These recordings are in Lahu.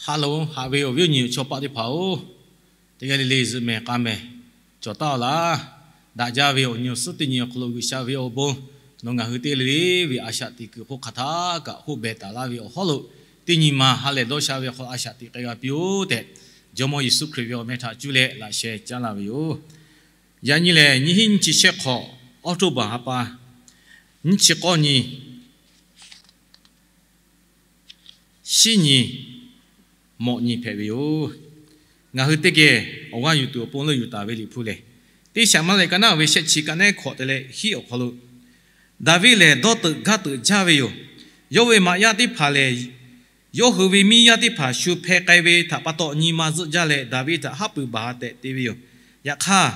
Haꞈ loˍ, haꞈ ve awˬ viˉ awˬ nyi awˬ chaw paˆ teˇ hpaˍ-oˬ, teˇ g'aˇ le le zuhꞈ mehˍ k'a mehˍ cawˬ taˍ laˇ. Daꞈ jaˇ ve awˬ nyi awˬ suhˉ teˇ nyi awˬ hk'aw lo G'uiˬsha ve awˬ bon nawˬ ngaˬ hui teˇ g'aˇ le le ve a shaꞈ teꞈ kuiˬ hk'oˆ hk'aˬ htaˇ kaꞈ hoˆ behˬ taˍ laˇ ve awˬ hawˉ lo, teˇ nyi ma ha lehˬ dawˇ sha ve awˬ hk'aw lo a shaꞈ teꞈ k'ai g'a piˇ-oˬ tehꞈ, Jawˇmawˇ Yeˍsuˆ Hkriꞈ ve awˬ meh htaꞈ cuˇ leh laꞈ sheh caˉ laˇ ve yoˬ. Yaꞈ nyi lehˬ, nyiˇ hinˉ nyiˇ chi shehˆ hk'awꞈ, October ha pa, nyiˇ chi k'awˇ nyi, shinˉ nyi mawꞈ nyi hpehꞈ ve yoˬ. Ngaˬ hui teˇ geh awˬ g'aˇ yuˬ tuˬ awˬ pon leuˆ yuˬ taˍ ve Liꞈ hpu lehˬ, teˇ Saˍmuˍeˍlaˆ ka naˆ ve shehˆ chi ka nehˉ hkawꞈ te leh hiˉ awˬ hk'aw lo, Daˍviˆ lehˬ dawˇ teuꞈ gaˇ teuꞈ jaˇ ve yoˬ. Yawˇ ve maꞈ yaˇ teˇ hpaˍ lehˬ, yawˇ hui ve miˇ yaˇ teˇ hpaˍ shu hpeh k'ai ve htaꞈ pa taw nyi ma zuhˆ jaˇ leh Daˍviˆ htaꞈ haˉ pui baˬ ha tehꞈ te ve yoˬ. Yaꞈ hk'aˇ,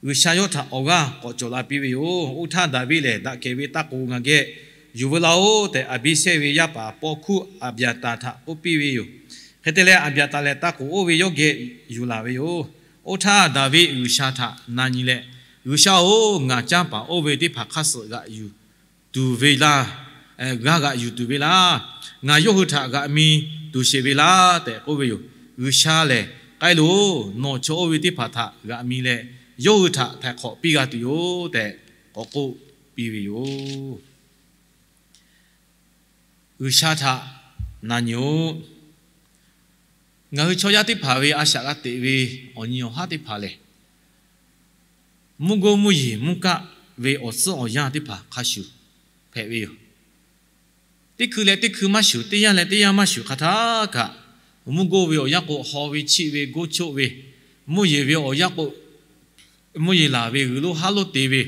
G'uiˬsha yawˇ htaꞈ awˬ g'aˇ k'awꞈ cawˬ la piˇ ve yoˬ. Oˇ htaˇ Daˍviˆ lehˬ, Daꞈ kehˬ ve taˇ k'oˍ ngaˬ geh yuˬ veu laˇ-oˆ tehꞈ, Aˍbiˇsehˇ ve yaˇ paˍ paw hkuˇ Aˍbiˍaˍtaˍ htaꞈ k'oˆ piˇ ve yoˬ. Hk'e te leh, Aˍbiˍaˍtaˍ lehˬ taˇ k'oˍ oˇ ve yawˇ geh yuˬ laˬ ve yoˬ. Oˇ htaˇ Daˍviˆ G'uiˬsha htaꞈ na nyi leh, G'uiˬsha-oˬ, ngaˬ canˇ paˍ oˇ ve teˇ hpaˍ hk'aˇ suh g'aꞈ yuˬ tuˬ ve laˇ, g'a g'aꞈ yuˬ tuˬ ve laˇ. Ngaˬ yawˇ hui htaꞈ g'aꞈ mi tuˬ sheˍ ve laˇ tehꞈ k'oˆ ve yoˬ. G'uiˬsha lehˬ, K'ai loˬ, nawˬ chaw oˇ ve teˇ hpaˍ htaꞈ g'aꞈ mi leh, yawˇ hui htaꞈ htaiˍ hk'awꞈ piˇ g'a tuˬ yoˬ tehꞈ k'awꞈ k'oˆ piˇ ve yoˬ. G'uiˬsha htaꞈ na nyi-oˬ. Ngaˬ hui chaw yaˇ teˇ hpaˍ ve a shaꞈ g'a teꞈ ve awˬ nyi awˬ haˉ teˇ hpaˍ lehˬ, mvuhˇ goˇ mvuhˇ yeˬ mvuhˇ kaˆ ve awˬ suhˉ awˬ yanˇ teˇ hpaˍ hk'a shuˍ hpehꞈ ve yoˬ. Teˇ hkui leh teˇ hkui maˇ shuˍ, teˇ yanˇ leh teˇ yanˇ maˇ shuˍ hk'aˬ htaˇ kaꞈ, mvuhˇ goˇ ve awˬ yanˇ k'o haw ve chiˆ ve goˇ choˆ ve, mvuhˇ yeˬ ve awˬ yanˇ k'o, mvuhˇ yeˬ laˬ ve g'uiˬ lonˉ haˉ lonˉ te ve,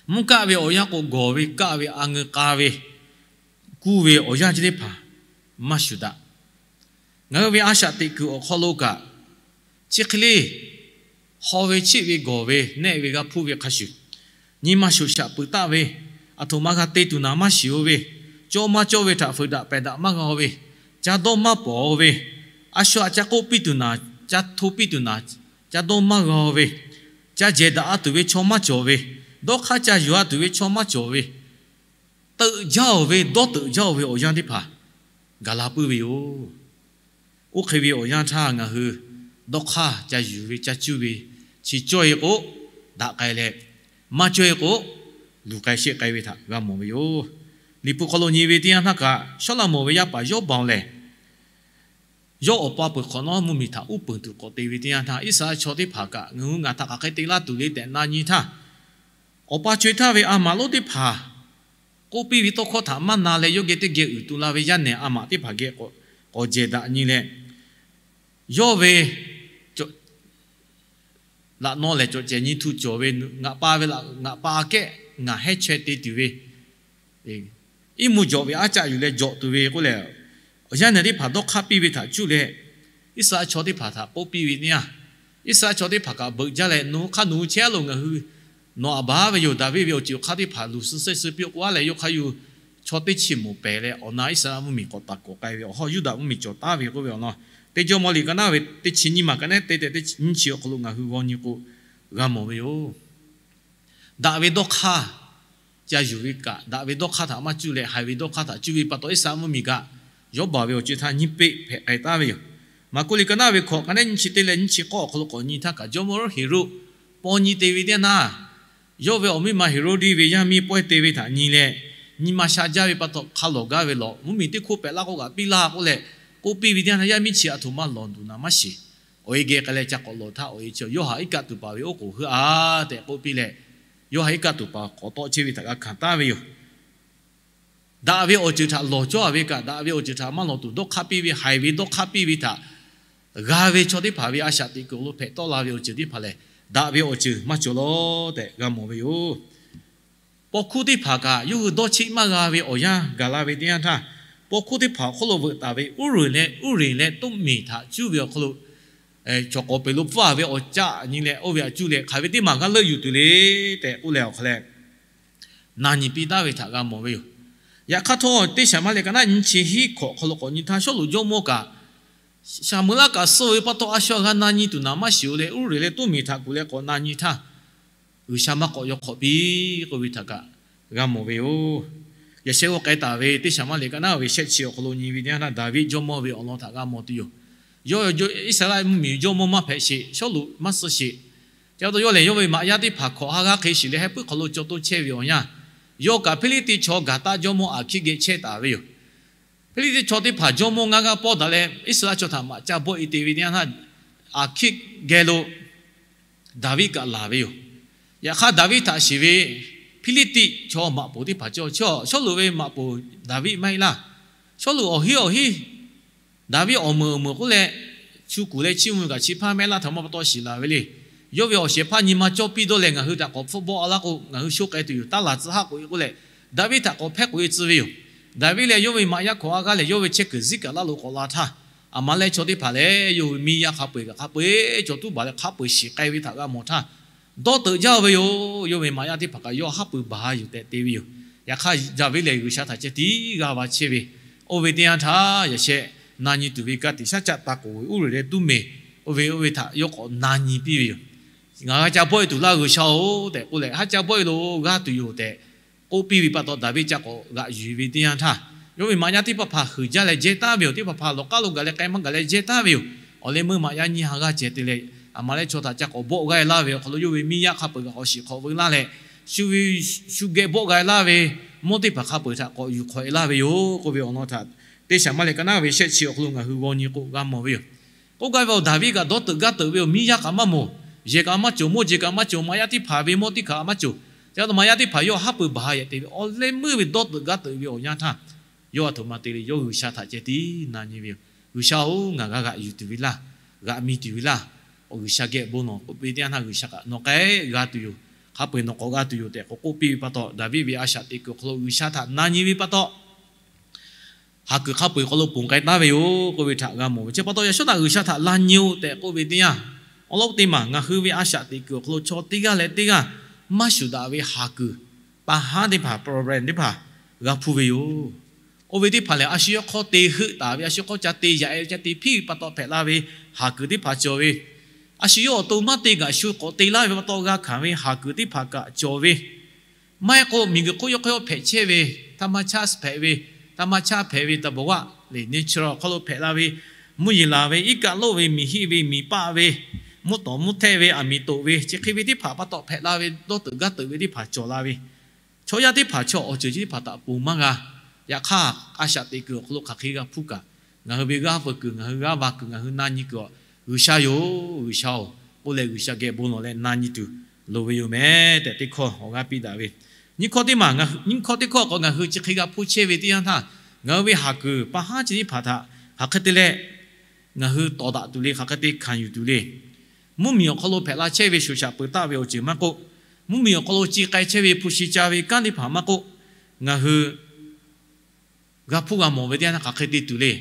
mvuhˇ kaˆ ve awˬ yanˇ k'o gawˬ ve kaˆ ve a ngeu k'a ve, kuˇ ve awˬ yanˇ chi teˇ hpaˍ maˇ shuˍ daꞈ. Ngaˬ hui ve a shaꞈ teꞈ kuiˬ awˬ hk'aw lo kaꞈ, chi hk'e le haw ve chiˆ ve gawˬ ve nehˆ ve g'a hpuˇ ve hk'a shuˍ, nyi ma shoˍ shaꞈ peuˬ taˆ ve, aˬ htoꞈ ma g'a te tuˬ naˍ maˇ shiˍ-o ve, cawˇ maˇ cawˇ ve htaꞈ feuˍ daꞈ pehˬ daꞈ maˇ g'a-o ve, ca dawˇ maˇ pawˍ-o ve, a shu aꞈ ca k'oˆ piˇ tuˬ naˍ, ca hto piˇ tuˬ naˍ, ca dawˇ maˇ g'a-o ve, ca jehˬ daꞈ-a tuˬ ve chaw maˇ cawˬ ve, dawˇ hk'aˇ ca yuˬ-a tuˬ ve chaw maˇ cawˬ ve, teuꞈ jaˇ-oˬ ve, dawˇ teuꞈ jaˇ-oˬ ve awˬ yanˇ teˇ hpaˍ gaˬ la puiˉ ve yoˬ. Oˇ hk'e ve awˬ yanˇ htaˇ ngaˬ hui dawˇ hk'aˇ ca yuˬ ve ca cuˇ ve, chi cawˇ-e k'o daꞈ k'ai leh, maˇ cawˇ-e k'o luˬ k'ai sheˆ k'ai ve htaꞈ g'a mawˬ ve yoˬ. Liꞈ hpu hk'aw lo nyi ve teˇ yanˇ htaˇ kaꞈ, Sawˉlaꞈmonˍ ve yaˇ paˍ Yawˇbaoˍ lehˬ, yawˇ awˬ pa peuˬ hk'awꞈ nawˉ mvuhˇmiˬ htaꞈ uˉ peunˍ tuˬ k'awꞈ te ve teˇ yanˇ htaˇ, Iˉsaˍreˍlaˆ chaw teˇ hpaˍ kaꞈ ngaˬ hui ngaˬ htaꞈ hk'aˬ hk'e te laˇ tuˬ le tehꞈ na nyi htaˇ, awˬ pa co-e htaˇ ve a maꞈ lonˉ teˇ hpaˍ k'oˆ piˇ ve tawˇ hkawˇ htaꞈ maˇ na leh, yawˇ geh teˇ geh uiˍ tu la ve yaˇ nehˬ a maꞈ teˇ hpaˍ geh k'awꞈ jehˬ daꞈ nyi leh, yawˇ ve laꞈ naw lehˬ cawˬ cehˬ nyi htu cawˬ ve, ngaˬ pa ve laꞈ ngaˬ pa kehˉ ngaˬ heˉ chaweh te tuˬ ve, iˉ mvuhˇ jawꞈ ve aˉ caˆ yuˬ leh jawꞈ tuˬ ve k'oˆ leh, yaˇ nehˬ teˇ hpaˍ dawˇ hk'aˇ piˇ ve htaꞈ cuˇ leh, Iˉsaˍreˍlaˆ chaw teˇ hpaˍ htaꞈ k'oˆ piˇ ve teˇ yanˇ, Iˉsaˍreˍlaˆ chaw teˇ hpaˍ kaꞈ beuꞈ jaˇ leh, Nawˬ hui hk'aˇ nawˬ hui chehˇ-a loˬ, ngaˬ hui nawˬ aꞈ baˬ ve yoˬ. Daˍviˆ ve awˬ ceuˬ awˬ hk'aˇ teˇ hpaˍ luˬ suh sehˉ suh piˇ-oˆ k'o a leh, yawˇ hk'aˇ yuˬ chaw teˇ chi moˍ pehˍ leh awˬ na Iˉsaˍreˍlaˆ mvuhˇmiˬ k'awꞈ taˍ k'awꞈ k'ai ve awˬ hawˉ Yuˇdaꞈ mvuhˇmiˬ cawˬ taˉ ve k'oˆ ve awˬ lawn, Teˇ Jawˇmawˇ liꞈ ka naˆ ve teˇ chi nyiˇ maˬ ka nehˉ te tehꞈ teˇ chi nyiˇ chi awˬ hk'aw lo ngaˬ hui g'aw nyi k'o g'a mawˬ ve yoˬ. Daꞈ ve dawˇ hk'aˇ ca yuˬ ve kaꞈ, daꞈ ve dawˇ hk'aˇ htaꞈ maˇ cuˇ leh haiˬ ve dawˇ hk'aˇ htaꞈ cuˇ ve pa taw, Iˉsaˍreˍlaˆ mvuhˇmiˬ kaꞈ Yawˇbaoˍ ve awˬ co-e htaˇ nyiˇ peˆ hpehꞈ k'ai taˉ ve yoˬ. Maˍkuˆ liꞈ ka naˆ ve hkawꞈ ka nehˉ nyiˇ chi teˇ leh nyiˇ chi k'awˇ awˬ hk'aw lo k'awꞈ nyi htaˇ kaꞈ, Jawˇmawˇ Heˍroˆ paw nyi te ve teˇ yanˇ htaˇ, yawˇ ve awˬ miˇ ma Heˍroˆdiˆ ve yaˇ miˇ pawehˇ te ve htaꞈ nyi leh, nyi ma sha jaˇ ve pa taw, hk'a lawˬ gaˇ ve lawˬ, mvuhˇmiˬ teˇ hkoˇ pehꞈ laˇ k'oˆ kaꞈ piˇ laˇ k'oˆ leh k'oˆ piˇ ve teˇ yanˇ htaˇ, yaˇ miˇ chi aˬ htoꞈ ma lawˬ tuˬ naˍ maˇ shiˍ. Awˬ e geh k'ai leh ca k'awꞈ lawˬ htaˇ, awˬ e chi Yoˇhanˬ iˉ kaˆ tuˬ paˍ ve oˉ k'oˍ heuˆ-a tehꞈ k'oˆ piˇ leh, Yoˇhanˬ iˉ kaˆ tuˬ paˍ k'awꞈ tawˆ chehˇ ve htaꞈ g'a hkanˍ taˍ ve yoˬ. Daꞈ ve awˬ ceuˬ htaꞈ lawˬ cawˇ-a ve kaꞈ, daꞈ ve awˬ ceuˬ htaꞈ maˇ lawˬ tuˬ dawˇ hk'aˇ piˇ ve, haiˬ ve dawˇ hk'aˇ piˇ ve htaꞈ g'a ve chaw teˇ hpaˍ ve a shaꞈ teꞈ kuiˬ awˬ lo hpehꞈ tawˆ la ve awˬ ceuˬ teˇ hpaˍ lehˬ, daꞈ ve awˬ ceuˬ maˇ cawˬ lawˬ tehꞈ g'a mawˬ ve yoˬ. Paw hkuˇ teˇ hpaˍ kaꞈ yawˇ hui dawˇ cheˆ maˇ g'a ve awˬ yanˇ gaˬ la ve teˇ yanˇ htaˇ, paw hkuˇ teˇ hpaˍ awˬ hk'oˆ lo veuꞈ taˍ ve Uˉreˍ leh Tuˇmiˬ htaꞈ cuˇ ve awˬ hk'aw lo, cawˬ k'awꞈ peˬ lo pfuhˇ-a ve awˬ caˆ nyi leh oˇ ve htaꞈ cuˇ leh, hk'aˬ ve teˇ maˬ g'a leuˆ yuˬ tuˬ le tehꞈ k'oˆ leh awˬ hk'a leh, na nyi piˇ taˉ ve htaꞈ g'a mawˬ ve yoˬ. Yaꞈ hk'aˇ htawˇ, Teˇ Saˍmuˍeˍlaˆ ka naˆ nyiˇ chi hiˉ hkawꞈ hk'aw lo k'awꞈ nyi htaˇ, Sawˉluꞈ jawˇmawˇ kaꞈ Saˍmuˍeˍlaˆ kaꞈ suh ve pa taw, a shu g'a na nyi tuˬ naˍ maˇ shiˍ-o leh, Uˉreˍ leh Tuˇmiˬ htaꞈ kuˬ leh k'awꞈ na nyi htaˇ, G'uiˬsha maˇ k'awꞈ yaw hk'awꞈ piˇ k'oˆ ve htaꞈ kaꞈ g'a mawˬ ve yoˬ. Yaꞈ sheh g'aw k'ai taˍ ve Teˇ Saˍmaˍriˆ ka naˉ ve shehˆ chi awˬ hk'aw lo nyi ve teˇ yanˇ htaˇ, Daˍviˆ jawˇmawˇ ve awˬ lawn htaꞈ g'a mawˬ tuˬ yoˬ. Yawˇ Iˉsaˍreˍlaˆ mvuhˇmiˬ jawˇmawˇ maˇ hpehꞈ sheˍ, Sawˉluꞈ maˇ suh sheˍ. Chi pa taw yawˇ lehˬ, yawˇ ve maꞈ yaˇ teˇ hpaˍ hkawꞈ ha g'aˇ hk'e shiˍ leh, heh puiˉ hk'aw lo caw toˇ chehˇ ve awˬ yanˇ, yawˇ kaꞈ Hpiˇliˇtiˆ chaw gaˬ taˆ jawˇmawˇ Aˍhkiˆ geh chehˇ taˍ ve yoˬ. Hpiˇliˇtiˆ chaw teˇ hpaˍ jawˇmawˇ ngaˇ g'aˇ pawˆ daꞈ leh, Iˉsaˍreˍlaˆ chaw htaꞈ maꞈ ca bawˆ e te ve teˇ yanˇ htaˇ, Aˍhkiˆ geh lo Daˍviˆ kaꞈ laˬ ve yoˬ. Yaꞈ hk'aˇ, Daˍviˆ htaꞈ shiˍ ve Hpiˇliˇtiˆ chaw maꞈ poˍ teˇ hpaˍ cawˇ chaw, Sawˉluꞈ ve maꞈ poˍ Daˍviˆ maˇ heˆ laˇ. Sawˉluꞈ awˬ hinˉ awˬ hinˉ, Daˍviˆ awˬ meuˍ awˬ meuˍ k'oˆ leh, chu kuˬ leh chiˇ mvuh kaꞈ chi hpaˇ mehˆ laˇ htaꞈ maˇ pa taw shiˍ laˬ ve le. Yawˇ ve awˬ shehˍ hpaˇ nyi ma cawˇ piˇ dawˇ leh, ngaˬ hui htaꞈ k'awꞈ hpfuhˆ bawˆ a laˇ k'o, ngaˬ hui sho k'ai tuˬ yoˬ, taˇ laˬ tcuh haˆ k'oꞈ e k'oˆ leh, Daˍviˆ htaꞈ k'awꞈ hpehˇ k'oꞈ e tcuh ve yoˬ. Daˍviˆ leh yawˇ ve maꞈ yaˇ hkawꞈ ha g'aˇ lehˬ, yawˇ ve chehˇ kuiˬ Ziˉkaˍlaˆ lo k'awꞈ la htaˇ, Aˍmaˍlehˆ chaw teˇ hpaˍ lehˬ, yawˇ hui miˇ yaˇ hk'a peu-eˬ kaꞈ hk'a peu-eˬ cawˬ tuˉ baˬ leh hk'a peu-eˬ shiˍ k'ai ve htaꞈ g'a mawˬ htaˇ, dawˇ teuꞈ jaˇ ve yoˬ. Yawˇ ve maꞈ yaˇ teˇ hpaˍ kaꞈ yawˇ haˉ pui baˬ yoˬ tehꞈ te ve yoˬ. Yaꞈ hk'aˇ, Daˍviˆ lehˬ G'uiˬsha htaꞈ ceh tiˉ g'aˇ va chehˇ ve, oˇ ve teˇ yanˇ htaˇ yaꞈ sheh na nyi tuˬ ve ka tiꞈ shaˉ caˆ ta k'oˍ ve uˉ loꞈ leh tuˉ mehˍ, oˇ ve oˇ ve htaꞈ yawˇ k'awꞈ na nyi piˇ ve yoˬ. Ngaˬ g'a ca bawˆ e tuˬ laˇ G'uiˬsha-oˬ tehꞈ k'oˆ leh, haˉ ca bawˆ e loˬ, g'aˇ tuˬ yoˬ tehꞈ k'oˆ piˇ ve pa taw, Daˍviˆ ca k'awꞈ g'aꞈ yuˬ ve teˇ yanˇ htaˇ, yawˇ ve maꞈ yaˇ teˇ hpaˍ hpaˍ heuˬ jaˇ leh jehˇ taˉ ve yoˬ. Teˇ hpaˍ hpaˍ lawˬ k'aˉ lo gaˬ leh k'ai maˇ gaˬ leh jehˇ taˉ ve yoˬ. Awˬ leh meuˇ maꞈ yaˇ nyiˇ ha g'aˇ ceh te leh, Aˍmaˍlehˆ chaw htaꞈ ca k'awꞈ bawˆ g'a e laˇ ve awˬ hk'aw lo, yawˇ ve miˇ yaˇ hk'a peu-eˬ kaꞈ k'awꞈ shiˍ hk'awꞈ veu laˇ leh, shu ve shu geh bawˆ g'a e laˇ ve mawˇ teˇ hpaˍ hk'a peu-eˬ htaꞈ k'awꞈ yuˬ hk'awꞈ e laˇ ve yoˬ k'oˆ ve awˬ lawn htaꞈ, Teˇ Saˍmaˍriˆ ka naˉ ve shehˆ chi awˬ hk'aw lo ngaˬ hui g'aw nyi k'o g'a mawˬ ve yoˬ. K'oˆ gaˇ ve awˬ, Daˍviˆ kaꞈ dawˇ teuꞈ gaˇ teuꞈ ve yoˬ. Miˇ yaˇ kaꞈ maˇ mawˬ, yehˬ kaꞈ maˇ cawˬ, mawˇ jeˬ kaꞈ maˇ cawˬ, maꞈ yaˇ teˇ hpaˍ ve mawˇ teˇ hpaˍ kaꞈ maˇ cawˬ. Chi pa taw maꞈ yaˇ teˇ hpaˍ yawˇ haˉ pui baˬ ha yehꞈ te ve, awˬ leh meuˇ ve dawˇ teuꞈ gaˇ teuꞈ ve awˬ yanˇ htaˇ, yawˇ a htoꞈ ma te le, yawˇ G'uiˬsha htaꞈ ceh tiˉ na nyi ve yoˬ. G'uiˬsha-oˬ, ngaˬ g'a g'aꞈ yuˬ tuˬ ve laˇ, g'aꞈ mi tuˬ ve laˇ, awˬ G'uiˬsha geh bon lawˬ k'oˆ ve teˇ yanˇ htaˇ, G'uiˬsha kaꞈ nawˬ k'ai g'a tuˬ yoˬ, hk'a peu-eˬ nawˬ k'awꞈ g'a tuˬ yoˬ tehꞈ k'awꞈ k'oˆ piˇ ve pa taw, Daˍviˆ ve a shaꞈ teꞈ kuiˬ awˬ hk'aw lo G'uiˬsha htaꞈ na nyi ve pa taw, haˍ kuiˬ hk'a peu-eˬ hk'aw lo ponˬ k'ai taˉ ve yoˬ k'oˆ ve htaꞈ g'a mawˬ ve. Chi pa taw yaꞈ shawˉ htaꞈ G'uiˬsha htaꞈ na nyi-oˬ tehꞈ k'oˆ ve teˇ yanˇ, awˬ lawn teˇ maˬ ngaˬ hui ve a shaꞈ teꞈ kuiˬ awˬ hk'aw lo chaw teˇ g'aˇ leh teˇ g'aˇ maˇ shuˍ daꞈ ve haˍ kuiˬ, pa haˉ teˇ hpaˍ, problem teˇ hpaˍ g'a hpuˇ ve yoˬ. Oˇ ve teˇ hpaˍ lehˬ, a shu yawˇ hk'aw te heuˆ taˍ ve, a shu hk'aw ca te yaꞈ e, ca te hpiˇ ve pa taw hpehꞈ la ve haˍ kuiˬ teˇ hpaˍ cawˬ ve, a shu yawˇ awˬ to maˇ te kaꞈ shu k'awꞈ te laˇ ve pa taw g'a hkanˍ ve haˍ kuiˬ teˇ hpaˍ kaꞈ cawˬ ve, maˇ heˆ k'o miˬguiˬ hk'oˆ yawˇ hk'aw yawˇ hpehꞈ chehˇ ve, taˇ maˇ chaˇ hpehꞈ ve, taˇ maˇ chaˇ hpehꞈ ve ธรรมชาติ le, nature awˬ hk'aw lo hpehꞈ la ve, mvuhˇ yeˬ laˬ ve, iˉ kaˆ loˆ ve, miˬ hiˆ ve, miˬ paˆ ve, mvuhˇ tawˍ mvuhˇ htehˆ ve, aˬ miˍ toꞈ ve, chi hk'e ve teˇ hpaˍ pa taw hpehꞈ la ve, dawˇ teuꞈ gaˇ teuꞈ ve teˇ hpaˍ cawˬ la ve, chaw yaˇ teˇ hpaˍ chaw awˬ ceuˬ chi teˇ hpaˍ htaꞈ ponˬ maˇ g'a. Yaꞈ hk'aˇ, a shaꞈ teꞈ kuiˬ awˬ hk'aw lo hk'aˬ hk'e g'a hpuˇ kaꞈ, ngaˬ hui ve g'aˇ veuˬ kuiˬ, ngaˬ hui g'aˇ va kuiˬ, ngaˬ hui na nyi kuiˬ awˬ, G'uiˬsha yoˬ, G'uiˬsha-oˬ k'oˆ leh G'uiˬsha geh bon lawˬ leh na nyi tuˬ loˍ ve yoˬ mehˍ tehꞈ teˇ hkawˇ awˬ g'aˇ piˇ daꞈ ve. Nyiˇ hkawˇ teˇ maˬ, nyiˇ hkawˇ teˇ hkawˇ k'o ngaˬ hui chi hk'e g'a hpuˇ chehˇ ve teˇ yanˇ htaˇ, ngaˬ hui ve haˍ kuiˬ pa haˉ chi teˇ hpaˍ htaꞈ hk'aˬ hk'e te leh ngaˬ hui tawˍ daꞈ tuˬ le, hk'aˬ hk'e te hkanˍ yuˬ tuˬ le. Mvuhˇmiˬ awˬ hk'aw lo hpehꞈ la chehˇ ve shoˍ shaꞈ peuˬ taˆ ve awˬ ceuˬ maˇ k'oˆ, mvuhˇmiˬ awˬ hk'aw lo ci k'ai chehˇ ve hpu shi ca ve kanˉ teˇ hpaˍ maˇ k'oˆ, ngaˬ hui g'a hpuˇ g'a mawˬ ve teˇ yanˇ htaˇ hk'aˬ hk'e te tuˬ le.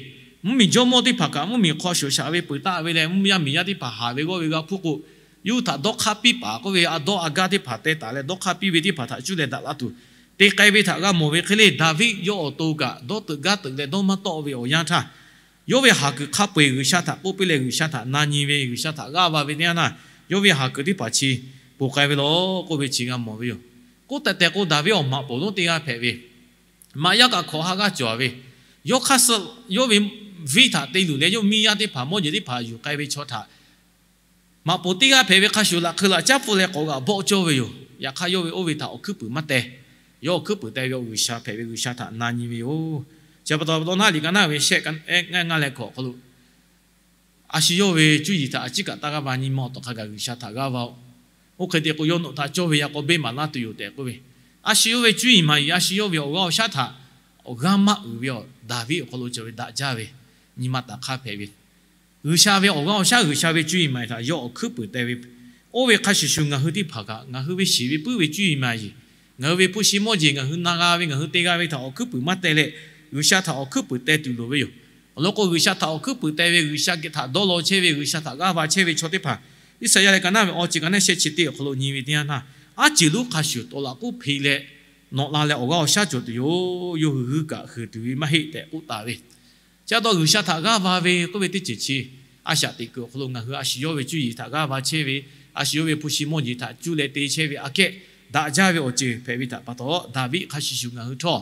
Mvuhˇmiˬ jawˇmawˇ teˇ hpaˍ kaꞈ mvuhˇmiˬ hk'aw shoˍ shaꞈ ve peuˬ taˆ ve leh, mvuhˇ yaˇ miˬ yaˇ teˇ hpaˍ haˍ ve g'awˇ ve g'a hpuˇ k'o, yawˇ hui htaꞈ dawˇ hk'aˇ piˇ paˍ k'oˆ ve, a dawˇ a gaˇ teˇ hpaˍ teh taˍ leh dawˇ hk'aˇ piˇ ve teˇ hpaˍ htaꞈ cuˇ leh daꞈ la tuˬ te k'ai ve htaꞈ g'a mawˬ ve hk'e le. Daˍviˆ yawˇ awˬ to kaꞈ dawˇ teuꞈ gaˇ teuꞈ leh dawˇ maˇ tawˆ ve awˬ yanˇ htaˇ, yawˇ ve haˍ kuiˬ hk'a peu-eˬ G'uiˬsha htaꞈ k'oˆ piˇ leh G'uiˬsha htaꞈ na nyi ve, G'uiˬsha htaꞈ g'aˇ va ve teˇ yanˇ htaˇ, yawˇ ve haˍ kuiˬ teˇ hpaˍ chi ponˬ k'ai ve law k'oˆ ve chi g'a mawˬ ve yoˬ. K'oˆ tehꞈ tehꞈ k'o, Daˍviˆ awˬ maꞈ poˍ lonˉ teˇ g'aˇ hpehꞈ ve, maꞈ yaˇ kaꞈ hkawꞈ ha g'aˇ cawˬ ve, yawˇ hk'aˇ suh yawˇ ve viˉ htaꞈ te luˬ leh yawˇ miˇ yaˇ teˇ hpaˍ mawˇ jeˬ teˇ hpaˍ yuˬ k'ai ve chaw htaꞈ maꞈ poˍ teˇ g'aˇ hpehꞈ ve hk'a shuˍ laꞈ hk'eu laꞈ caˉ pfuhˇ leh k'awꞈ g'aꞈ bawˆ cawˇ ve yoˬ. Yaꞈ hk'aˇ, yawˇ ve oˇ ve htaꞈ awˬ hkuiˉ puiˍ maˇ teh. Yawˇ awˬ hkuiˉ puiˍ teh ve awˬ G'uiˬsha hpehꞈ ve G'uiˬsha htaꞈ na nyi ve yoˬ. Chi pa taw, pa taw naˉ liꞈ ka naˉ ve shehˆ ngaˇ leh hkawꞈ hk'aw lo, a shu yawˇ ve cuˇ yiˍ htaꞈ a ciˉ kaꞈ taˇ g'aˇ va nyi ma awˬ tawˬ hk'a gaˬ G'uiˬsha htaꞈ g'aˇ va-oˬ. Oˇ hk'e te k'o, yawˇ nawˬ htaꞈ cawˇ ve yaꞈ k'aw beˇ maˍ laˇ tuˬ yoˬ tehꞈ k'oˆ ve, a shu yawˇ ve cuˇ yiˍ maˍ yiˍ, a shu yawˇ ve awˬ g'aˇ awˬ shaˉ htaꞈ awˬ g'aˇ maˇ uiˍ ve awˬ daꞈ viˉ awˬ hk'aw lo cawˬ ve daꞈ jaˇ ve nyi ma taˍ hk'aˇ hpehꞈ ve, G'uiˬsha ve awˬ g'aˇ awˬ shaˉ, G'uiˬsha ve cuˇ yiˍ maˍ yiˍ htaꞈ yawˇ awˬ hkuiˉ puiˍ teh ve, oˇ ve hk'a shuˍ shuˍ ngaˬ hui teˇ hpaˍ kaꞈ ngaˬ hui ve shiˍ ve puiˉ ve cuˇ yiˍ maˍ yiˍ, ngaˬ hui ve hpu shi mawˇ jeˬ ngaˬ hui na g'a ve, ngaˬ hui te g'a ve htaꞈ awˬ hkuiˉ puiˍ maˇ teh leh, G'uiˬsha htaꞈ awˬ hkuiˉ puiˍ teh tuˬ loˍ ve yoˬ. Awˬ lawn k'o, G'uiˬsha htaꞈ awˬ hkuiˉ puiˍ teh ve, G'uiˬsha htaꞈ dawˇ law chehˇ ve, G'uiˬsha htaꞈ g'aˇ va chehˇ ve chaw teˇ hpaˍ, Iˉsaˍyaˆ leh ka naˉ ve awˬ ceuˬ ka naˉ shehˆ chi teˇ awˬ hk'aw lo nyi ve teˇ yanˇ htaˇ, aˉ ceuˬ lonˉ hk'a shuˍ tawˍ laꞈ k'oˉ hpeꞈ leh nawꞈ la leh awˬ g'aˇ awˬ shaˉ cawˬ tuˬ yoˬ. Yawˇ hui g'uiˇ kaꞈ huiˍ tuˬ ve maˇ heˆ tehꞈ k'oˆ taˍ ve. Chi pa taw G'uiˬsha htaꞈ g'aˇ va ve k'oˆ ve teˇ ceuˬ chi, a shaꞈ teꞈ kuiˬ awˬ hk'aw lo ngaˬ hui a shu yawˇ ve cuˇ yiˍ htaꞈ g'aˇ va chehˇ ve, a shu yawˇ ve hpu shi mawˇ jeˬ htaꞈ cuˇ leh te chehˇ ve aꞈ kehˉ daꞈ jaˇ ve awˬ ceuˬ hpehꞈ ve htaꞈ pa taw, Daˍviˆ hk'a shuˍ shuˍ ngaˬ hui htawˇ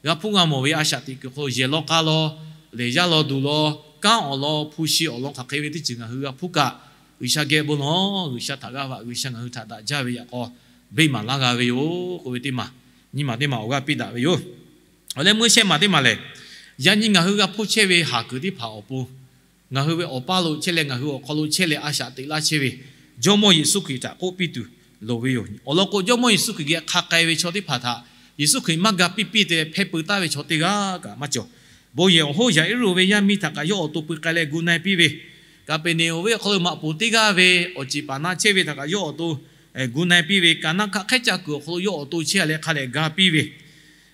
g'a hpuˇ g'a mawˬ ve a shaꞈ teꞈ kuiˬ hk'aw lo yehˬ law k'a law, lehˬ yaˇ law duˬ law, kanˉ awˬ lawn, hpu shi awˬ lawn hk'aˬ hk'e ve teˇ ceuˬ ngaˬ hui g'a hpuˇ kaꞈ, G'uiˬsha geh bon lawˬ. G'uiˬsha htaꞈ g'aˇ vaꞈ, G'uiˬsha ngaˬ hui htaꞈ daꞈ jaˇ ve yaꞈ k'aw beˇ maˍ laˇ g'a ve yoˬ k'oˆ ve teˇ maˬ, nyi maˬ teˇ maˬ awˬ g'aˇ piˇ daꞈ ve yoˬ. Awˬ leh meuˇ shehˆ maˬ teˇ maˬ lehˬ, yaꞈ nyi ngaˬ hui g'a hpuˇ chehˇ ve haˍ kuiˬ teˇ hpaˍ awˬ pon, ngaˬ hui ve awˬ paˇ lo chehˇ leh ngaˬ hui awˬ hk'aw lo chehˇ leh a shaꞈ teꞈ laˇ chehˇ ve Jawˇmawˇ Yeˍsuˆ Hkriꞈ htaꞈ k'oˆ piˇ tuˬ loˍ ve yoˬ. Awˬ lawn k'o, Jawˇmawˇ Yeˍsuˆ Hkriꞈ geh hk'a k'ai ve chaw teˇ hpaˍ htaꞈ Yeˍsuˆ Hkriꞈ maˇ ga piˇ piˇ te leh hpehˇ peu taˍ ve chaw teˇ g'aˇ kaꞈ maˇ cawˬ. Bon yehˬ awˬ hoˉ Yaˍiˉruˆ ve yaˇ miˇ htaꞈ kaꞈ yawˇ awˬ to peu k'ai leh gu na-e piˇ ve, Kaˍpeˍneˍonˍ ve awˬ hk'aw lo maꞈ poˍ teˇ g'aˇ ve awˬ ceˬ paˍ na chehˇ ve htaꞈ kaꞈ yawˇ awˬ to gu na-e piˇ ve, Kaˍnaˆ hkaˆ hk'ehˉ caˆ kuiˬ awˬ hk'aw lo yawˇ awˬ to chehˇ leh hk'a dehꞈ ga piˇ ve,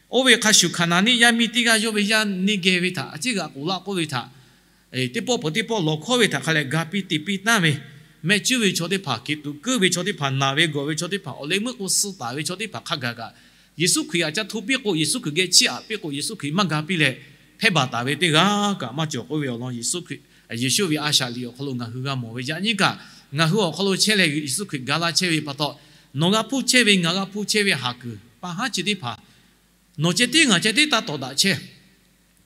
oˇ ve hk'a shuˍ Hkaˍnanˍ neˇ yaˇ miˇ teˇ g'aˇ yawˇ ve yaˇ neˇ geh ve htaꞈ a ciˉ g'aꞈ k'oˍ laˇ k'oˆ ve htaꞈ teˇ pawˆ peuˬ teˇ pawˆ lawˬ hkawˉ ve htaꞈ hk'a leh ga piˇ te piˇ taˍ ve, mehˆ cuˉ ve chaw teˇ hpaˍ, hkeꞈ tuꞈ keuˆ ve chaw teˇ hpaˍ, naˬ ve gawˬ ve chaw teˇ hpaˍ, awˬ leh meuˇ k'o suh taˍ ve chaw teˇ hpaˍ hk'a gaˬ kaꞈ, Yeˍsuˆ Hkriꞈ htaꞈ ca hto piˇ k'o, Yeˍsuˆ Hkriꞈ geh chiˇ aꞈ piˇ k'o, Yeˍsuˆ Hkriꞈ maˇ ga piˇ leh hpehˇ baˬ taˍ ve teˇ g'aˇ kaꞈ maˇ cawˬ k'oˆ ve awˬ lawn Yeˍsuˆ Hkriꞈ, Yeˍsuˆ ve a shaꞈ liꞈ awˬ hk'aw lo ngaˬ hui g'a mawˬ ve yaꞈ nyi kaꞈ, ngaˬ hui awˬ hk'aw lo chehˇ leh Yeˍsuˆ Hkriꞈ ga laˇ chehˇ ve pa taw, nawˬ g'a hpuˇ chehˇ ve, ngaˬ g'a hpuˇ chehˇ ve haˍ kuiˬ pa haˉ chi teˇ hpaˍ nawˬ ceh tiˉ ngaˬ ceh tiˉ taˇ tawˍ daꞈ chehˇ.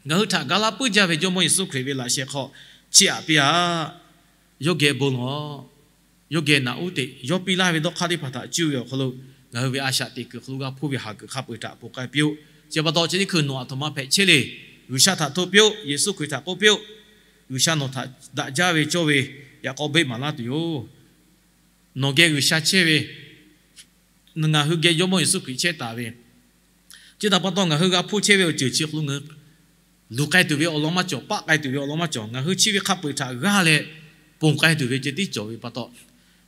Ngaˬ hui htaꞈ ga laˇ puiˉ jaˇ ve Jawˇmawˇ Yeˍsuˆ Hkriꞈ ve laꞈ sheh hk'aw chiˇ aꞈ piˇ-a. Yawˇ geh bon lawˬ. Yawˇ geh naꞈ uˉ teꞈ yawˇ piˇ laˇ ve dawˇ hk'aˇ teˇ hpaˍ htaꞈ cuˇ ve awˬ hk'aw lo, ngaˬ hui ve a shaꞈ teꞈ kuiˬ hk'aw lo g'a hpuˇ ve haˍ kuiˬ hk'a peu-eˬ htaꞈ ponˬ k'ai piˇ-oˆ. Chi pa taw chi teˇ hkui nawˬ aˬ htoꞈ ma hpehꞈ chehˇ le. G'uiˬsha htaꞈ hto piˇ-oˆ. Yeˍsuˆ Hkriꞈ htaꞈ k'oˆ piˇ-oˆ. G'uiˬsha nawˬ htaꞈ daꞈ jaˇ ve cawˇ ve yaꞈ k'aw beˆ maˍ laˇ tuˬ yoˬ. Nawˬ geh G'uiˬsha chehˇ ve, ngaˬ hui geh Jawˇmawˇ Yeˍsuˆ Hkriꞈ chehˇ taˍ ve, chi htaꞈ pa taw ngaˬ hui g'a hpuˇ chehˇ ve awˬ ceuˬ chi hk'aw lo ngaˬ hui luˬ k'ai tuˬ ve awˬ lawn maˇ cawˬ, paˆ k'ai tuˬ ve awˬ lawn maˇ cawˬ. Ngaˬ hui chi ve hk'a peu-eˬ htaꞈ g'aˇ leh ponˬ k'ai tuˬ ve ceh tiˉ cawˬ ve pa taw,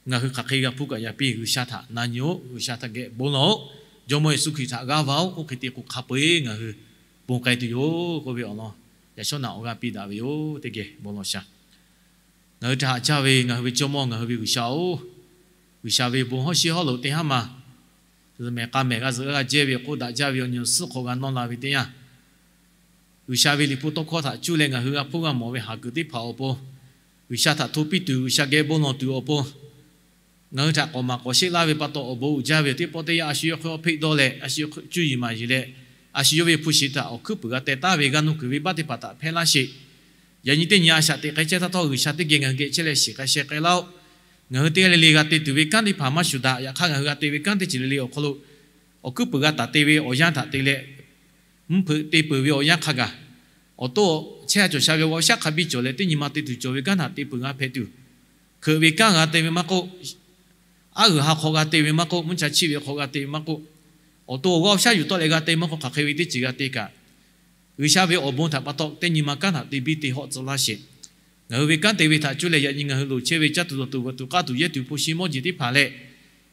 ngaˬ hui hk'aˬ hk'e g'a hpuˇ kaꞈ yaꞈ piˇ G'uiˬsha htaꞈ na nyi-oˆ. G'uiˬsha htaꞈ geh bon lawˬ-oˆ. Jawˇmawˇ Yeˍsuˆ Hkriꞈ htaꞈ g'aˇ va-oˆ. Oˇ hk'e te k'o hk'a peu-eˬ ngaˬ hui ponˬ k'ai tuˬ yoˬ k'oˆ ve awˬ lawn, yaꞈ shawˉ naꞈ awˬ g'aˇ piˇ daꞈ ve yoˬ. Teˇ geh bon lawˬ shaˍ. Ngaˬ hui htaꞈ haꞈ caˇ ve ngaˬ hui ve Jawˇmawˇ, ngaˬ hui ve G'uiˬsha-oˬ, G'uiˬsha ve bon hawˉ shiˉ hawˉ loꞈ teˇ haˉ ma, mehˬ k'a mehˬ g'a zuhꞈ g'a jehˇ ve k'oˆ daꞈ jaˇ ve awˬ nyi awˬ suhˉ hk'aw g'a nawˇ la ve teˇ yanˇ, G'uiˬsha ve liꞈ hpu tawˇ hkawˇ htaꞈ cuˇ leh ngaˬ hui g'a hpuˇ g'a mawˬ ve haˍ kuiˬ teˇ hpaˍ awˬ pon, G'uiˬsha htaꞈ hto piˇ tuˬ, G'uiˬsha geh bon lawˬ tuˬ awˬ pon, ngaˬ hui htaꞈ k'awꞈ maˍ k'awꞈ sheˆ laˇ ve pa taw, awˬ bon uiˍ jaˇ ve teˇ pawˆ teˇ yanˇ a shu yawˇ hk'e awˬ hpeˆ dawˇ leh, a shu yawˇ hk'e cuˇ yiˍ maˍ yiˍ leh, a shu yawˇ ve hpu shi htaꞈ awˬ hkuiˉ puiˍ g'a teh taˍ ve g'a nuˇ kuiˬ ve baˆ teˇ hpaˍ htaꞈ hpehˇ laˇ sheˍ. Yaꞈ nyi teˇ nyi a shaꞈ teꞈ k'ai chehˇ htaˇ htawˇ, G'uiˬsha teˇ geh ngaˬ hui geh chehˇ leh shiˍ k'ai sheh k'ai laˇ-oˆ. Ngaˬ hui teˇ g'aˇ le le g'a te tuˬ ve kanˉ teˇ hpaˍ maˇ shuˍ daꞈ. Yaꞈ hk'aˇ, ngaˬ hui g'a te ve kanˉ teˇ ceuˬ le le awˬ hk'aw lo awˬ hkuiˉ puiˍ g'a taˍ te ve awˬ yanˇ htaꞈ te leh, mvuhˇ hpeuꞈ te peuˬ ve awˬ yanˇ hk'a gaˬ, awˬ to chehˇ a cawˬ sha ve awˬ g'aˇ awˬ shaˉ hk'a biˇ cawˬ leh, teˇ nyi ma te tuˬ cawˬ ve kanˉ htaꞈ te peuˬ g'a hpehꞈ tuˬ, hkeuꞈ ve kanˉ g'a te ve maˇ k'oˆ, aˉ g'uiˬ ha hk'aw g'a te ve maˇ k'oˆ, mvuhˇ cha chiˆ ve hk'aw g'a te ve maˇ k'oˆ, awˬ to awˬ g'aˇ awˬ shaˉ yuˬ tawˆ leh g'a te maˇ k'oˆ, hk'aˬ hk'e ve teˇ ceuˬ g'a te kaꞈ, G'uiˬsha ve awˬ bon htaꞈ pa taw teˇ nyi ma kanˉ htaꞈ te biˇ te hawˆ tcuh laˇ sheˍ. Ngaˬ hui ve kanˉ te ve htaꞈ cuˇ leh yaꞈ nyi ngaˬ hui loˍ chehˇ ve caˇ tuˬ dawˬ tuˬ veuꞈ tuˬ k'aˇ tuˬ yehˇ tuˬ hpu shi mawˇ jeˬ teˇ hpaˍ leh,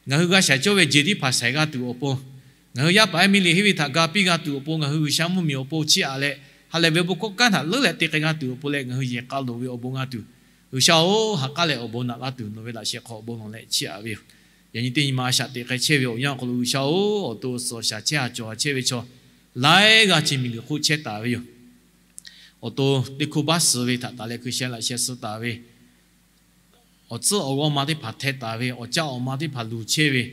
ngaˬ hui g'a shaiˍ cawˇ ve jeˬ teˇ hpaˍ shaiˍ g'a tuˬ awˬ pon, ngaˬ hui yaˇ paˍ ehˉ miˇ liꞈ henˇ ve htaꞈ ga piˇ g'a tuˬ awˬ pon, ngaˬ hui G'uiˬsha mvuhˇmiˬ awˬ pon chiˇ aꞈ leh, ha lehˬ ve bon hkawˇ kanˉ htaꞈ leuˉ leh te k'ai g'a tuˬ awˬ pon leh, ngaˬ hui yehˬ k'a loˍ ve awˬ bon g'a tuˬ, G'uiˬsha-oˬ, ha k'aˉ leh awˬ bon naꞈ laˇ tuˬ nawˬ ve laꞈ sheh hk'aw awˬ bon lawˬ leh chiˇ aꞈ ve yoˬ. Yaꞈ nyi teˇ nyi ma a shaꞈ teꞈ k'ai chehˇ ve awˬ yanˇ awˬ hk'aw lo G'uiˬsha-oˬ, awˬ to suhˍ awˬ shaˍ chehˇ a cawˬ a chehˇ ve chaw laiˉ g'aˇ chi miˬguiˬ hk'oˆ chehˇ taˍ ve yoˬ. Awˬ to teˇ hkoˇ baˆ suh ve htaꞈ taˍ leh hkui sheh laꞈ sheh suh taˍ ve, awˬ tcuhˉ awˬ g'awˇ ma teˇ hpaˍ hteh taˍ ve, awˬ caˆ awˬ ma teˇ hpaˍ luˬ chehˇ ve,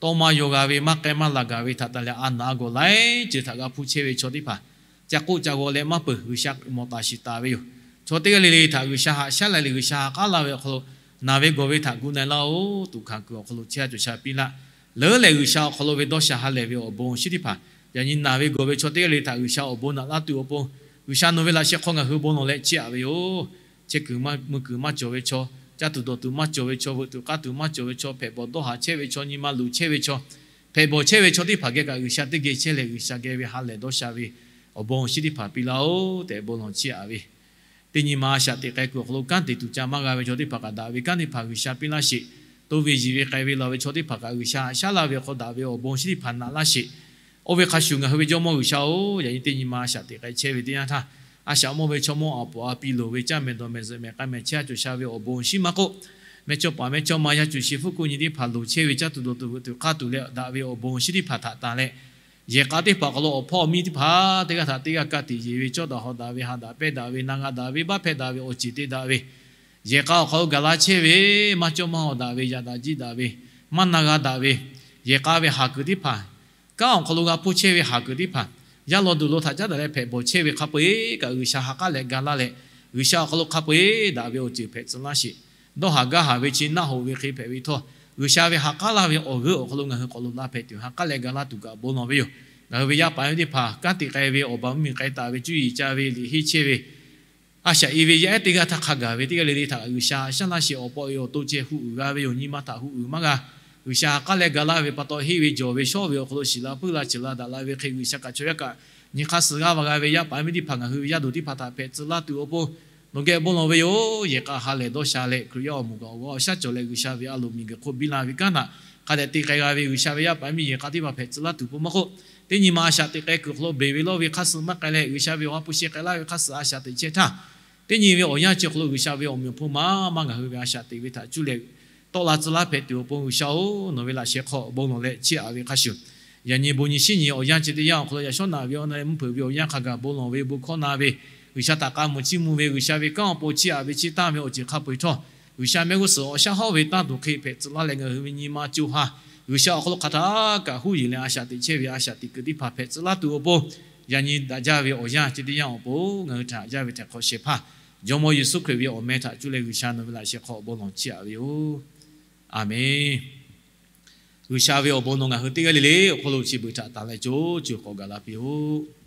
tawˇ maˇ yaw g'a ve, maˇ k'ehˇ maˇ laˬ gaˬ ve htaꞈ taˍ leh a naˍ a gawˬ laiˉ ceuˬ htaꞈ g'a hpuˇ chehˇ ve chaw teˇ hpaˍ ca k'oˆ ca g'aw leh maˇ peuˬ, G'uiˬsha mawˬ taˍ shiˍ taˍ ve yoˬ. Chaw teˇ g'aˇ le le htaꞈ G'uiˬsha haꞈ shaˉ la leh G'uiˬsha haꞈ k'aˉ laˇ ve awˬ hk'aw lo, naˬ ve gawˬ ve htaꞈ gu na-e laˇ-oˬ, tuꞈ hkanˍ kuiˬ awˬ hk'aw lo chehˇ a cawˬ sha piˇ laˇ. Leuˉ leh G'uiˬsha awˬ hk'aw lo ve dawˇ sha ha lehˬ ve awˬ bon awˬ shinˉ teˇ hpaˍ, yaꞈ nyi naˬ ve gawˬ ve chaw teˇ g'aˇ le le htaꞈ G'uiˬsha awˬ bon naꞈ laˇ tuˬ awˬ pon, G'uiˬsha nawˬ ve laꞈ sheh hk'aw ngaˬ hui bon lawˬ leh chiˇ aꞈ ve yoˬ. Chehˇ kuiˬ mvuh kuiˬ maˇ cawˬ ve chaw, caˇ tuˬ dawˬ tuˬ maˇ cawˬ ve chaw, veuꞈ tuˬ k'aˇ tuˬ maˇ cawˬ ve chaw, hpehꞈ bawˬ dawˇ haˍ chehˇ ve chaw, nyi ma luˬ chehˇ ve chaw, hpehꞈ bawˬ chehˇ ve chaw teˇ hpaˍ geh kaꞈ G'uiˬsha teˇ geh chehˇ leh G'uiˬsha geh ve ha lehˬ dawˇ sha ve awˬ bon awˬ shinˉ teˇ hpaˍ piˇ laˇ-oˬ tehꞈ bon lawˬ chiˇ aꞈ ve. Teˇ nyi ma a shaꞈ teꞈ k'ai kuiˬ awˬ hk'aw lo kanˉ te tuˬ ca maˇ g'a ve chaw teˇ hpaˍ kaꞈ daꞈ ve kanˉ teˇ hpaˍ G'uiˬsha piˇ laˇ sheˍ. Toˇ ve yiˬ ve k'ai ve laˬ ve chaw teˇ hpaˍ kaꞈ G'uiˬsha haꞈ shaˉ laˇ ve awˬ hk'aw daꞈ ve awˬ bon awˬ shinˉ teˇ hpaˍ naꞈ laˇ sheˍ. Oˇ ve hk'a shuˍ ngaˬ hui ve Jawˇmawˇ G'uiˬsha-oˬ, yaꞈ nyi teˇ nyi ma a shaꞈ teꞈ k'ai chehˇ ve teˇ yanˇ htaˇ, a shaꞈ mawˇ ve chaw mawˇ, a poˍ a pi loˍ ve, caˇ mehˍ dawˬ mehˍ zuhꞈ mehˍ k'a mehˍ chehˇ a cawˬ sha ve awˬ bon awˬ shinˉ maˇ k'oˆ, mehˇchawˇpaˍ mehˇchawˇma yaˇ cuˬ shi hpfuhˇ hkuˆ nyi teˇ hpaˍ loˍ chehˇ ve caˇ tuˬ dawˬ tuˬ veuꞈ tuˬ k'aˇ tuˬ leh daꞈ ve awˬ bon awˬ shinˉ teˇ hpaˍ htaꞈ tanˬ leh, yehˬ k'a teˇ hpaˍ awˬ hk'aw lo awˬ hpawˇ awˬ miˇ teˇ hpaˍ teˇ g'aˇ htaꞈ teˇ g'aˇ ka tiꞈ yeˬ ve, cawˇ daꞈ hawˍ daꞈ ve, ha daꞈ pehˇ daꞈ ve, na g'a daꞈ ve, baˆ hpehˇ daꞈ ve, awˬ ceˬ te daꞈ ve, yehˬ k'a awˬ hk'aw lo gaˬ la chehˇ ve, maˇ cawˇ maˇ hawˍ daꞈ ve, yaꞈ daꞈ jiˆ daꞈ ve, maˇ na g'a daꞈ ve, yehˬ k'a ve haˍ kuiˬ teˇ hpaˍ, kanˉ awˬ hk'aw lo g'a hpuˇ chehˇ ve haˍ kuiˬ teˇ hpaˍ, Yaˇ law duˬ lo htaꞈ caˉ daꞈ leh hpehꞈ bawˬ chehˇ ve hk'a peu-eˬ kaꞈ, G'uiˬsha ha k'aˉ leh ga laˇ leh, G'uiˬsha awˬ hk'aw lo hk'a peu-eˬ daꞈ ve awˬ ceuˬ hpehꞈ tcuh laˇ sheˍ. Dawˇ haˍ gaˇ haˍ ve chi naˆ hoꞈ ve hk'e hpehꞈ ve htawˇ, G'uiˬsha ve ha k'aˉ laˇ ve awˬ g'euˆ awˬ hk'aw lo ngaˬ hui k'awꞈ loꞈ la hpehꞈ tuˬ ha k'aˉ leh ga laˇ tuˬ kaꞈ bon lawˬ ve yoˬ. Ngaˬ hui ve yaˇ paˍ yaˇ miˇ teˇ hpaˍ kanˉ te k'ai ve awˬ baˬ mvuhˇmiˬ k'ai taˍ ve cuˇ yiˍ ca ve liꞈ henˇ chehˇ ve a shaꞈ i ve yaˇ ehˉ teˇ g'aˇ htaˇ hk'a gaˬ ve teˇ g'aˇ le le htaꞈ G'uiˬsha shaˉ laˇ sheˍ. Awˬ pa awˬ e awˬ to ceh huˆ uiˍ g'a ve yoˬ. Nyi ma htaꞈ huˆ uiˍ maˇ g'a. G'uiˬsha ha k'aˉ leh ga laˇ ve pa taw henˇ ve jawˬ ve shawˉ ve awˬ hk'aw lo shiˍ la puiˉ la ceuˬ la daꞈ la ve hk'e, G'uiˬsha kaꞈ chaw yaˇ kaꞈ nyi hk'aˇ suh g'aˇ va g'a ve yaˇ paˍ yaˇ miˇ teˇ hpaˍ ngaˬ hui ve yaˇ duˬ teˇ hpaˍ htaꞈ hpehꞈ tcuh laˇ tuˬ awˬ pon nawˬ geh bon lawˬ ve yoˬ. Yehˬ k'a ha lehˬ dawˇ sha leh Hkriꞈ yaˇ awˬ moˍ kaꞈ awˬ g'aˇ awˬ shaˉ cawˬ leh G'uiˬsha ve a loˍ miˬguiˬ hk'oˆ biˇ la ve kanˉ htaꞈ hk'a dehꞈ te k'ai g'a ve G'uiˬsha ve yaˇ paˍ yaˇ miˇ yehˬ k'a teˇ hpaˍ hpehꞈ tcuh laˇ tuˬ pon maˇ k'oˆ, teˇ nyi ma a shaꞈ teꞈ k'ai kuiˬ hk'aw lo beˬ ve lawˇ ve hk'aˇ suh maˇ k'ai leh, G'uiˬsha ve awˬ ha hpu sheh k'ai laˇ ve hk'aˇ suh a shaꞈ teꞈ chehˇ htaˇ, teˇ nyi ve awˬ yanˇ chi awˬ hk'aw lo G'uiˬsha ve awˬ meꞈ awˬ hponˇ maˇ maˇ ngaˬ hui ve a shaꞈ teꞈ ve htaꞈ cuˇ leh tawˆ la tcuh laˇ hpehꞈ tuˬ awˬ pon G'uiˬsha-oˬ, nawˬ ve laꞈ sheh hk'aw bon lawˬ leh chiˇ aꞈ ve hk'a shuˍ, yaꞈ nyi bon nyi shiˉ nyi awˬ yanˇ chi teˇ yanˇ awˬ hk'aw lo yaꞈ shawˉ naꞈ ve awˬ na leh mvuhˇ hpeuꞈ ve awˬ yanˇ hk'a gaˬ bon lawˬ ve bon hkawˇ na ve, G'uiˬsha htaꞈ k'a muiˬ chiˇ mvuh ve, G'uiˬsha ve kanˉ awˬ pon chiˇ aꞈ ve chiˇ taˇ ve awˬ ceuˬ hk'a peu-eˬ htawˇ, G'uiˬsha mehˆ g'uˇ suhˍ awˬ shaˉ hawˉ ve tanˇ tuˬ hk'e hpehꞈ tcuh laˇ leh ngaˬ hui ve nyi ma co ha G'uiˬsha awˬ hk'aw lo hk'aˬ htaˇ kaꞈ huˉ yeˬ leh a shaꞈ teꞈ chehˇ ve a shaꞈ teꞈ kuiˬ teˇ hpaˍ hpehꞈ tcuh laˇ tuˬ awˬ pon, yaꞈ nyi daꞈ jaˇ ve awˬ yanˇ chi teˇ yanˇ awˬ pon ngaˬ hui htaꞈ haꞈ jaˇ ve htaꞈ hk'awꞈ shehˍ hpaˇ Jawˇmawˇ Yeˍsuˆ Hkriꞈ ve awˬ meh htaꞈ cuˇ leh G'uiˬsha nawˬ ve laꞈ sheh hk'aw bon lawˬ chiˇ aꞈ ve yoˬ. Aˬmenˍ. G'uiˬsha ve awˬ bon nawˬ ngaˬ hui teˇ g'aˇ le le awˬ hk'aw lo chi beuꞈ htaꞈ tanˬ leh co co k'awꞈ gaˬ la piˇ-oˆ.